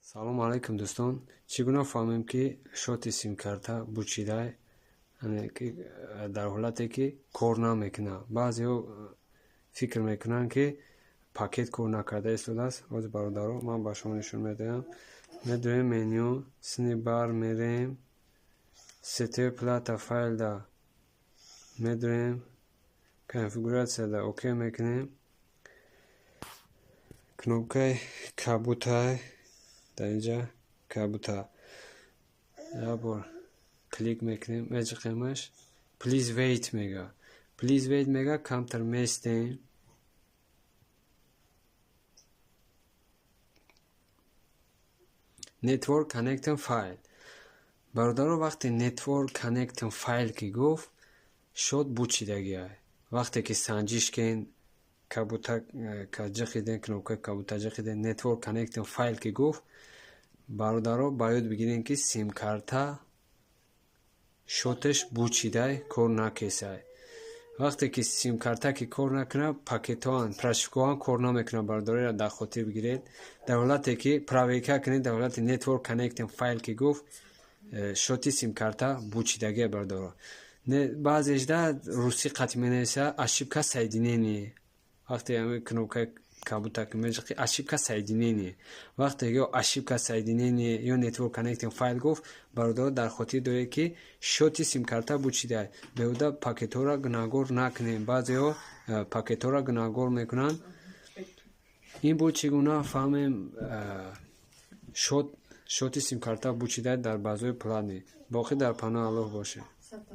Салому алайкум, дӯстон. Чӣ гуна фаҳмем, ки счёти симкарта бучидай, ки дар ҳолате ки кор намекунад? Баъзеҳо фикр мекунанд, ки пакет кор накарда истодааст. Ҳозир, бародаро, ман ба шумо нишон медиҳам. Медоем меню, сини бар мерем, сетевой плата файлда медоем, конфигуратсияда окей мекунем. Кнопкаи кабутай дар инҷа, кабута як бор клик мекунем, меҷиқемаш. Please wait мега, please wait мега, камтар местем. Network connecting failed. Бародаро, вақте network connecting failed ки гуфт, счёт бучидагиай. Вақте ки санҷиш кен, кабута ка ҷиқиден, кнопкаи кабута ҷиқиден, network connecting failed ки гуфт, бародаро, ба ёд бигирем, ки симкарта счёташ бучидай, кор накесай. Вақте ки симкарта ки кор накунад, пакетҳоан, прошивкаҳоам кор намекунад. Бародаро, дар хотир бигиред: дар ҳолате ки проверка кунед, дар ҳолати network connecting failed ки гуфт, счёти симкарта бучидагия, бародаро. Баъзешда русӣ қатъ менависа, ошибка соединение. Вақте ҳамин кнопкаи кабута ки меҷиқи, ошибка соединение. Вақте ё ошибка соединение, ё network connecting failed гуфт, бародаро, дар хотир доред, ки счёти симкарта бучидай. Беҳуда пакетҳоро гунаҳгор накунем. Баъзеҳо пакетҳоро гунаҳгор мекунанд. Ин буд, чӣ гуна фаҳмем счёти симкарта бучидай дар базаҳои платный. Боқӣ дар паноҳи Аллоҳ бошед.